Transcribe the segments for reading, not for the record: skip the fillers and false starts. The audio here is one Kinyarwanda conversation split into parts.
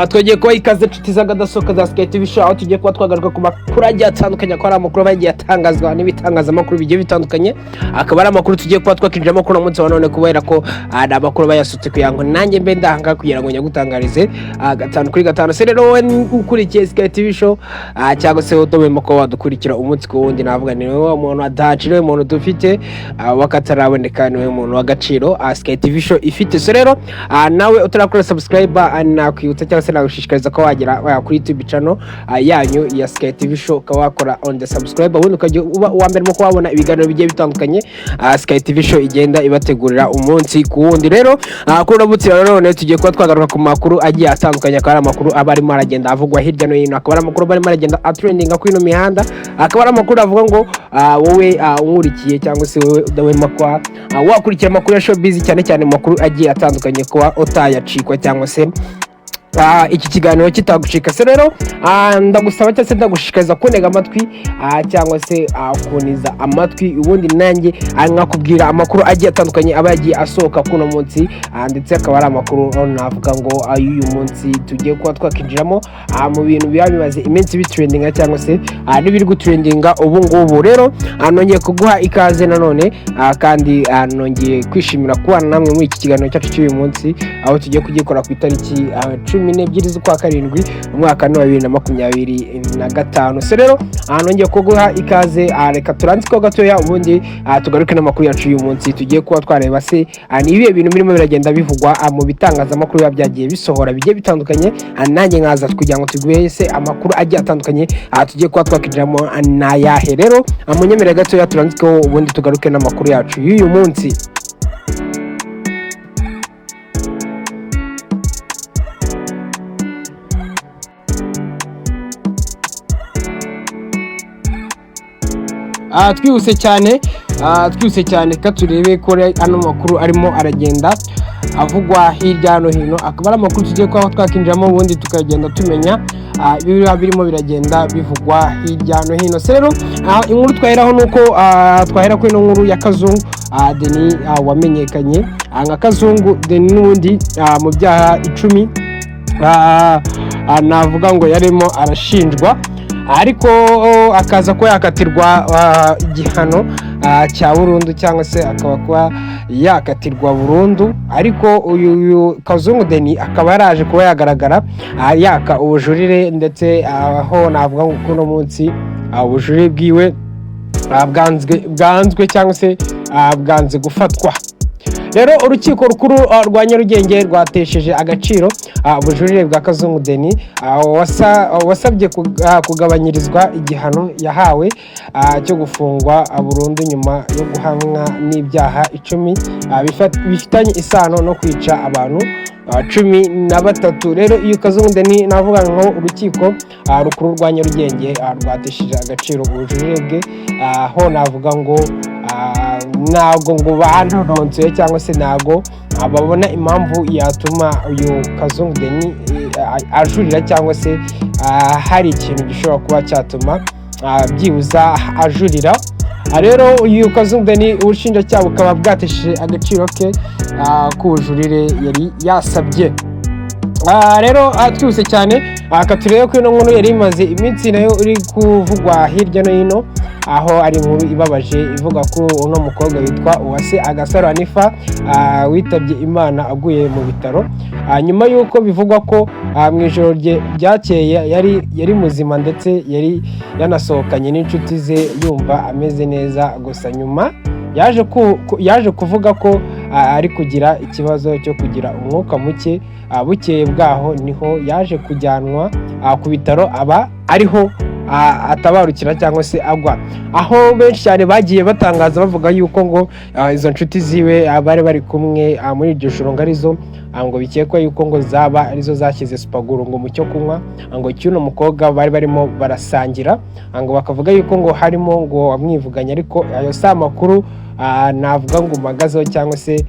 Twongeye kubaha ikaze, inshuti z'akadasohoka za Sky TV Show, aho tugiye kuba twagaruka ku makuru agiye atandukanye, akaba ari amakuru aba yagiye atangazwa n'ibitangazamakuru bigiye bitandukanye, akaba ari amakuru tugiye kuba twakinjiramo kuri uno munsi wa none, kubera ko ari amakuru aba yasutse kugira ngo nanjye mbe ndahanga kugira ngo nyagutangarize 5 kuri 5. Se rero wowe ukurikiye Sky TV Show, cyangwa se udahwema kuba wadukurikira umunsi ku wundi, navuga ni wowe muntu adaci, niwe muntu dufite w'akataraboneka, niwe muntu w'agaciro Sky TV Show ifite. So rero nawe utarakora subscribe, nakwibutsa cyangwa se nagushishikariza ko wagera kuri YouTube channel yanyu ya Sky TV Show, ukaba wakora on the subscribe, ubundi ukajya uba uwa mbere mu kuba wabona ibiganiro bigiye bitandukanye Sky TV Show igenda ibategurira umunsi ku wundi. Rero kuri uno munsi rero none tugiye kuba twagaruka ku makuru agiye atandukanye, akaba ari amakuru aba arimo aragenda avugwa hirya no hino, akaba ari amakuru aba arimo aragenda atrendinga kuri ino mihanda, akaba ari amakuru avuga ngo wowe unkurikiye cyangwa se wowe udahwema kuba wakurikira amakuru ya showbiz, cyane cyane amakuru agiye atandukanye, kuba utayacikwa cyangwa se iki kiganiro kitagucika. Se rero ndagusaba cyangwa se ndagushishikariza kuntega amatwi, cyangwa se kuniza amatwi, ubundi nanjye nkakubwira amakuru agiye atandukanye aba yagiye asohoka kuno munsi, ndetse akaba ari amakuru navuga ngo ay'uyu munsi tugiye kuba twakinjiramo mu bintu biba bimaze iminsi bitrendinga cyangwa se n'ibiri gutrendinga ubu ngubu. Rero nongeye kuguha ikaze nanone, kandi nongeye kwishimira kubana namwe muri iki kiganiro cyacu cy'uyu munsi, aho tugiye kugikora ku itariki 12 z'ukwa karindwi, umwaka ni wa 2025. So rero nongeye kuguha ikaze. Reka turanzikeho gatoya, ubundi tugaruke n'amakuru yacu y'uyu munsi. Tugiye kuba twareba se ni ibihe bintu birimo biragenda bivugwa mu bitangazamakuru biba byagiye bisohora bigiye bitandukanye, nanjye nkaza kugira ngo tuguhe se amakuru agiye atandukanye tugiye kuba twakinjiramo ni ayahe. Rero munyemerere gatoya turanzikeho, ubundi tugaruke n'amakuru yacu y'uyu munsi. Twihuse cyane, twihuse cyane, reka turebe ko ano makuru arimo aragenda avugwa hirya no hino, akaba ari amakuru tugiye kuba twakinjiramo, ubundi tukagenda tumenya ibiba birimo biragenda bivugwa hirya no hino. Se rero inkuru twaheraho ni uko twahera kuri ino nkuru ya Kazungu Denis, wamenyekanye nka Kazungu Denis n'ubundi mu byaha 10 navuga ngo yarimo arashinjwa, ariko akaza kuba yakatirwa igihano cya burundu, cyangwa se akaba kuba yakatirwa burundu. Ariko uyu Kazungu Denis akaba yaraje kuba yagaragara yaka ubujurire, ndetse aho navuga ngo kuno munsi ubujurire bwiwe bwanzwe cyangwa se bwanze gufatwa. Rero urukiko rukuru rwa Nyarugenge rwatesheje agaciro ubujurire bwa Kazungu Denis, wasabye kugabanyirizwa igihano yahawe cyo gufungwa burundu nyuma yo guhamwa n'ibyaha 10 bifitanye isano no kwica abantu 13. Rero iyo Kazungu Denis, navuga ngo urukiko rukuru rwa Nyarugenge rwatesheje agaciro ubujurire bwe, aho navuga ngo ntabwo ngo banononsoye cyangwa se ntabwo babona impamvu yatuma uyu Kazungu Denis ajurira, cyangwa se hari ikintu gishobora kuba cyatuma byibuza ajurira. Rero uyu Kazungu Denis, ubushinjacyaha bukaba bwatesheje agaciro ke k'ubujurire yari yasabye. Rero twihuse cyane, ka turebe ko ino nkuru yari imaze iminsi nayo iri kuvugwa hirya no hino, aho ari inkuru ibabaje ivuga ko uno mukobwa witwa Uwase Agasaro Anifa witabye Imana aguye mu bitaro, nyuma y'uko bivugwa ko mu ijoro rye ryakeye yari muzima, ndetse yari yanasohokanye n'inshuti ze yumva ameze neza. Gusa nyuma yaje kuvuga ko ari kugira ikibazo cyo kugira umwuka muke. Bukeye bwaho niho yaje kujyanwa ku bitaro, aba ariho atabarukira cyangwa se agwa, aho benshi cyane bagiye batangaza bavuga yuko ngo izo nshuti ziwe bari bari kumwe muri iryo joro ngo arizo ngo bikekwa yuko ngo zaba arizo zashyize supaguru ngo mu cyo kunywa ngo cy'uno mukobwa bari barimo barasangira, ngo bakavuga yuko ngo harimo ngo wamwivuganye. Ariko ayo si amakuru navuga ngo mpagazeho, cyangwa se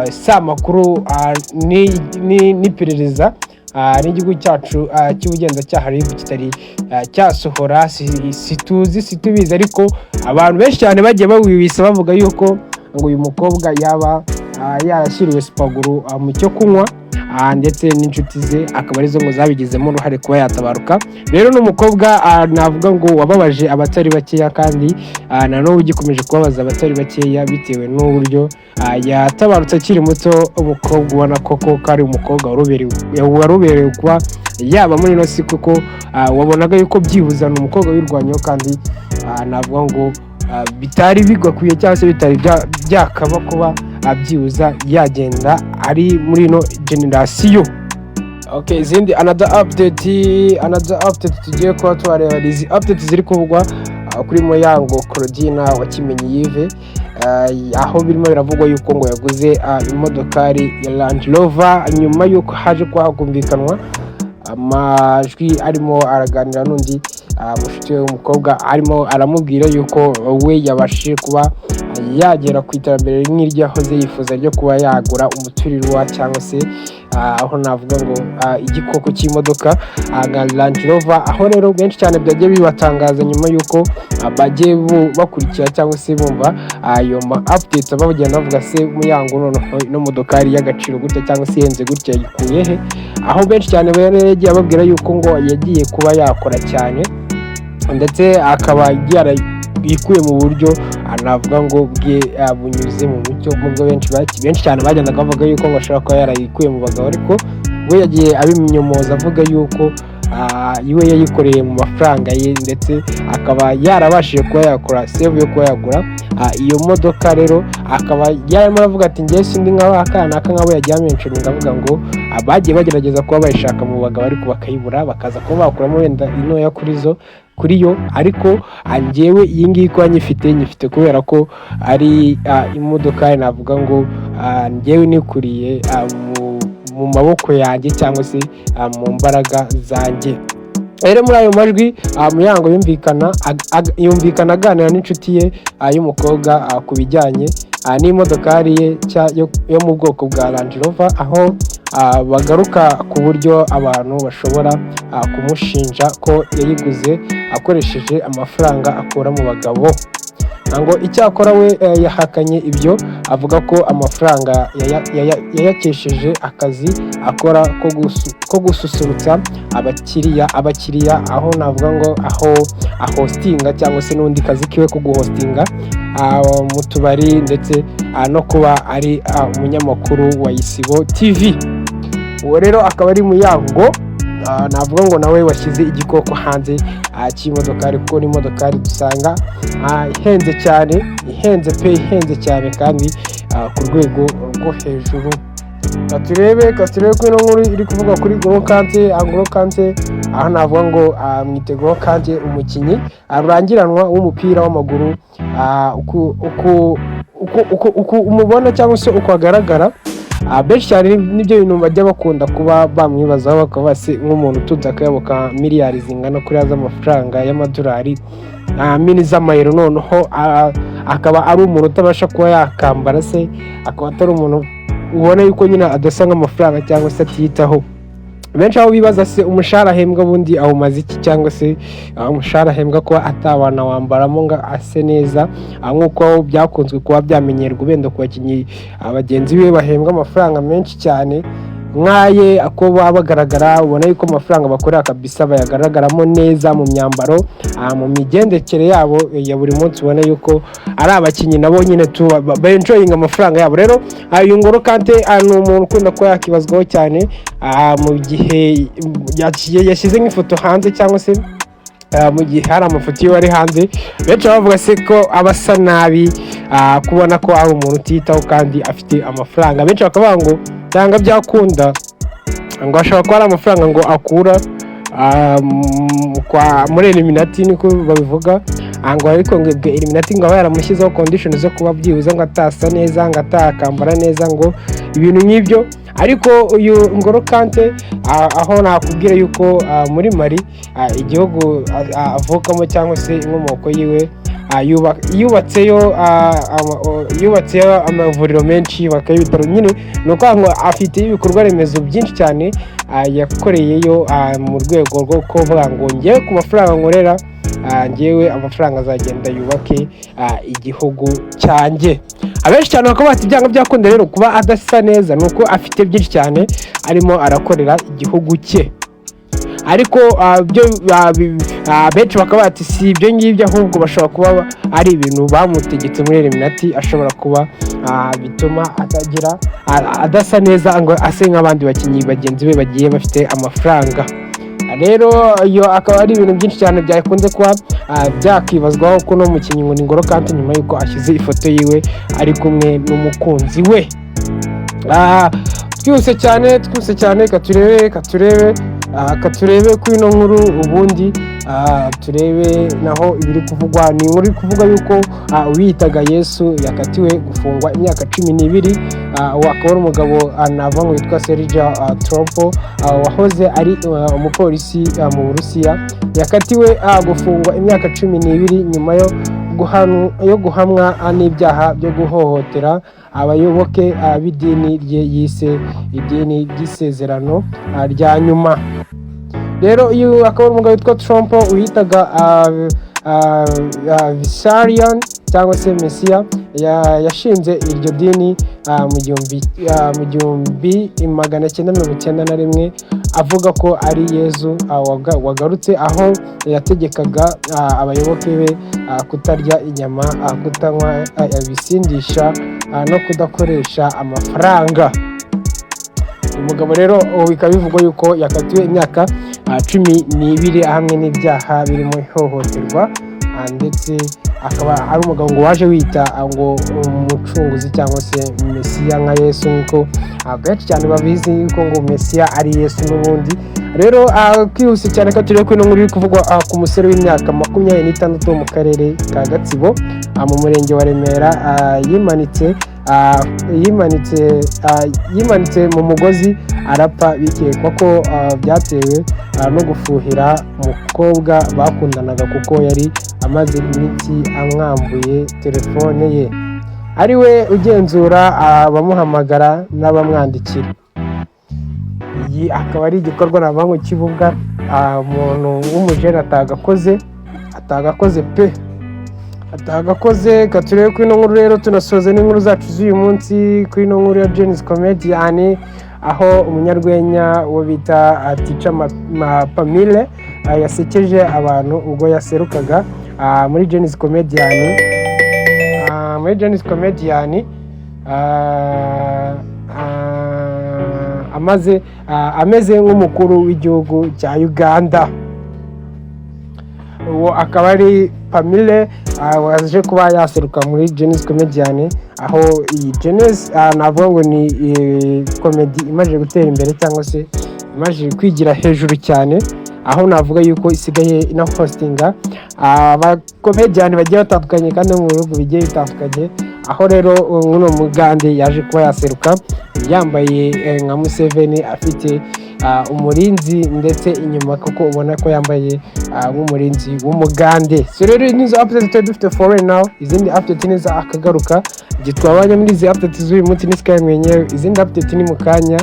si amakuru n'iperereza n'igihugu cyacu cy'ubugenzacyaha RIB kitari cyasohora, situzi situbizi. Ariko abantu benshi cyane bagiye bawiwisa bavuga yuko ngo uyu mukobwa yaba yarashyiriwe supaguru mu cyo kunywa. ndetse n'inshuti ze akaba arizo ngo zabigizemo uruhare kuba yatabaruka. Rero ni umukobwa navuga ngo wababaje abatari bakeya, kandi na n'ubu ugikomeje kubabaza abatari bakeya bitewe n'uburyo yatabarutse akiri muto. Umukobwa ubona koko ko ari umukobwa wari uberewe kuba yaba muri ino si, kuko wabonaga yuko byibuze ni umukobwa wirwanyeho, kandi navuga ngo bitari bigakwiye cyangwa se bitari byakaba kuba byibuza yagenda ari muri ino generation. Okay, izindi another update tugiye kuba tubareba ni izi update ziri kuvugwa kuri Muyango Claudine wa Kimenyi Yves, aho birimo biravugwa yuko ngo yaguze imodokari ya Land Rover, nyuma yuko haje kuba hakumvikanwa amajwi arimo araganira n'undi mushuti we w'umukobwa, arimo aramubwira yuko we yabashije kuba yagera ku iterambere nk'iryo yahoze yifuza ryo kuba yagura umuturirwa, cyangwa se aho navuga ngo igikoko cy'imodoka nka Land Rover. Aho rero benshi cyane byagiye bibatangaza nyuma y'uko bagiye bakurikira cyangwa se bumva ayo ma updates, bagenda bavuga: "Se Muyango noneho ino modokari y'agaciro gutya cyangwa se ihenze gutya yikuye he?" Aho benshi cyane rero yagiye ababwira yuko ngo yagiye kuba yakora cyane, ndetse akaba yarayikuye mu buryo navuga ngo bwe bunyuze mu mucyo, nubwo benshi cyane bagendaga bavuga yuko ngo ashobora kuba yarayikuye mu bagabo, ariko we yagiye abinyomoza avuga yuko iwe yayikoreye mu mafaranga ye, ndetse akaba yarabashije kuba yakora save yo kuba yagura iyo modoka. Rero akaba yarimo aravuga ati: "Njye sindi nka aka nk'abo yagiye amentioninga avuga ngo bagiye bagerageza kuba bayishaka mu bagabo ariko bakayibura, bakaza kuba bakuramo wenda intoya kuri zo kuri yo, ariko njyewe iyi ngiyi kuba nyifite, nyifite kubera ko ari imodoka navuga ngo njyewe nikuriye mu maboko yanjye cyangwa se mu mbaraga zanjye." Rero muri ayo majwi Muyango yumvikana aganira n'inshuti ye y'umukobwa ku bijyanye n'imodokari ye nshya yo mu bwoko bwa Range Rover, aho bagaruka ku buryo abantu bashobora kumushinja ko yayiguze akoresheje amafaranga akura mu bagabo. Ngo icyakora we yahakanye ibyo, avuga ko amafaranga yayakesheje akazi akora ko gususurutsa abakiriya, aho navuga ngo aho ahostinga cyangwa se n'undi kazi kiwe ko guhostinga mu tubari, ndetse no kuba ari umunyamakuru wa Isibo TV. Uwo rero akaba ari Muyango, navuga ngo nawe washyize igikoko hanze cy'imodokari, kuko n'imodokari dusanga ihenze cyane, ihenze pe, ihenze cyane kandi ku rwego rwo hejuru. Katurebe ko ino nkuru iri kuvuga kuri Ngolo Kante. Ngolo Kante, aho navuga ngo mwite Ngolo Kante, umukinnyi rurangiranwa w'umupira w'amaguru, uku umubona cyangwa se uko agaragara, benshi cyane nibyo bintu bajya bakunda kuba bamwibazaho, bakaba base nk'umuntu utunze akayabo ka miliyari zingana kuriya z'amafaranga y'amadolari, mini z'amayero, noneho akaba ari umuntu utabasha kuba yakambara, se akaba atari umuntu ubona yuko nyine adasa nk'amafaranga cyangwa se atiyitaho. Benshi aho bibaza: se umushahara ahembwa bundi awumaze iki? Cyangwa se umushahara ahembwa kuba atabana wambaramo ngo ase neza, nk'uko byakunzwe kuba byamenyerwa wenda ku bakinnyi bagenzi be bahembwa amafaranga menshi cyane nk'aye, ako baba bagaragara, ubona yuko amafaranga bakorera kabisa bayagaragaramo neza mu myambaro, mu migendekere yabo ya buri munsi, ubona yuko ari abakinnyi nabo nyine tu benjoyinga amafaranga yabo. Rero uyu Ngolo Kante ni umuntu ukunda kuba yakibazwaho cyane mu gihe yashyize nk'ifoto hanze, cyangwa se mu gihe hari amafoto yiwe ari hanze, benshi bavuga se ko aba asa nabi, kubona ko ari umuntu utiyitaho kandi afite amafaranga. Benshi bakavuga ngo cyangwa byakunda ngo ashobora kuba ari amafaranga ngo akura muri Illuminati, niko babivuga, ngo ariko ngo ibyo Illuminati ngo aba yaramushyizeho condition zo kuba byibuze ngo atasa neza, ngo atakambara neza, ngo ibintu nk'ibyo. Ariko uyu Ngolo Kante, aho nakubwira yuko muri Mali, igihugu avukamo cyangwa se inkomoko yiwe, yubatseyo amavuriro menshi, yubakayo ibitaro nyine, ni ukuvuga ngo afite ibikorwa remezo byinshi cyane yakoreyeyo mu rwego rwo kuvuga ngo ngewe ku mafaranga nkorera. Njyewe amafaranga azagenda yubake igihugu cyanjye. Abenshi cyane bakaba bati byanga byakunda rero kuba adasa neza ni uko afite byinshi cyane arimo arakorera igihugu cye. Ariko byo benshi bakaba bati si ibyo ngibyo, ahubwo bashobora kuba ari ibintu bamutegetse muri Illuminati, ashobora kuba bituma atagira adasa neza ngo ase nk'abandi bakinnyi bagenzi be bagiye bafite amafaranga. Rero iyo akaba ari ibintu byinshi cyane byakunze kuba byakibazwaho ko uno mukinnyi ngo ni N'Golo Kante, nyuma y'uko ashyize ifoto yiwe ari kumwe n'umukunzi we. Twihuse cyane, twihuse cyane, reka turebe kuri ino nkuru ubundi turebe naho ibiri kuvugwa. Ni inkuru iri kuvuga yuko uwiyitaga Yesu yakatiwe gufungwa imyaka 12. Uwo akaba ari umugabo navuga ngo witwa Sergei Trompo, wahoze ari umupolisi mu Burusiya, yakatiwe gufungwa imyaka 12 nyuma yo guhamwa n'ibyaha byo guhohotera abayoboke b'idini rye yise idini ry'isezerano rya nyuma. Rero uyu akaba ari umugabo witwa Trump wiyitaga Vissarion cyangwa se Mesiya, yashinze iryo dini mu 1991, avuga ko ari Yezu wagarutse, aho yategekaga abayoboke be kutarya inyama, kutanywa ibisindisha no kudakoresha amafaranga. Uyu mugabo rero ubu bikaba bivugwa yuko yakatiwe imyaka 12 hamwe n'ibyaha birimo ihohoterwa, ndetse akaba ari umugabo ngo waje wita ngo umucunguzi cyangwa se Mesiya nka Yesu, nk'uko benshi cyane babizi yuko ngo Mesiya ari Yesu n'ubundi. Rero kwihuse cyane ko turebe ko ino nkuru iri kuvugwa ku musore w'imyaka 26 wo mu karere ka Gatsibo, mu murenge wa Remera, yimanitse mu mugozi arapfa, bikekwa ko byatewe no gufuhira umukobwa bakundanaga, kuko yari amaze iminsi amwambuye telefone ye, ari we ugenzura abamuhamagara n'abamwandikira. Iyi akaba ari igikorwa navuga ngo kivuga umuntu w'umujene atagakoze pe, atagakoze. Reka turebe kuri ino nkuru rero, tunasoza n'inkuru zacu z'uyu munsi kuri ino nkuru ya Gen-Z Comedian, aho umunyarwenya wo bita Teacher Pamile yasekeje abantu ubwo yaserukaga muri Gen-Z Comedian, muri Gen-Z Comedian, amaze ameze nk'umukuru w'igihugu cya Uganda. Uwo akaba ari Pamile waje kuba yaseruka muri Gen-Z Comedian, aho iyi Gen-Z navuga ngo ni comedy imaze gutera imbere cyangwa se imaze kwigira hejuru cyane, aho navuga yuko isigaye inahostinga abakomediyani bagiye batandukanye kandi bo mu bihugu bigiye bitandukanye. Aho rero nk'uno mugande yaje kuba yaseruka yambaye nka Museveni, afite umurinzi ndetse inyuma, kuko ubona ko yambaye nk'umurinzi w'umugande. So rero nizo update twari dufite for right now. Izindi update nizo akagaruka. Igihe twabanye muri izi update z'uyu munsi ni Sky mwenyewe. Izindi update ni mu kanya.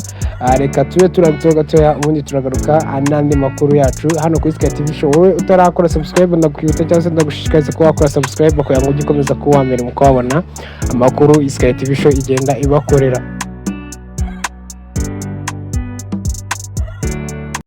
Reka tube turanditseho gatoya, ubundi turagaruka n'andi makuru yacu hano kuri Sky TV Show. Wowe utarakora subscribe, ndakwibutsa cyangwa se ndagushishikariza kuba wakora subscribe kugira ngo ujye ukomeza kuba wa mbere mu kuhabona amakuru Sky TV Show igenda ibakorera.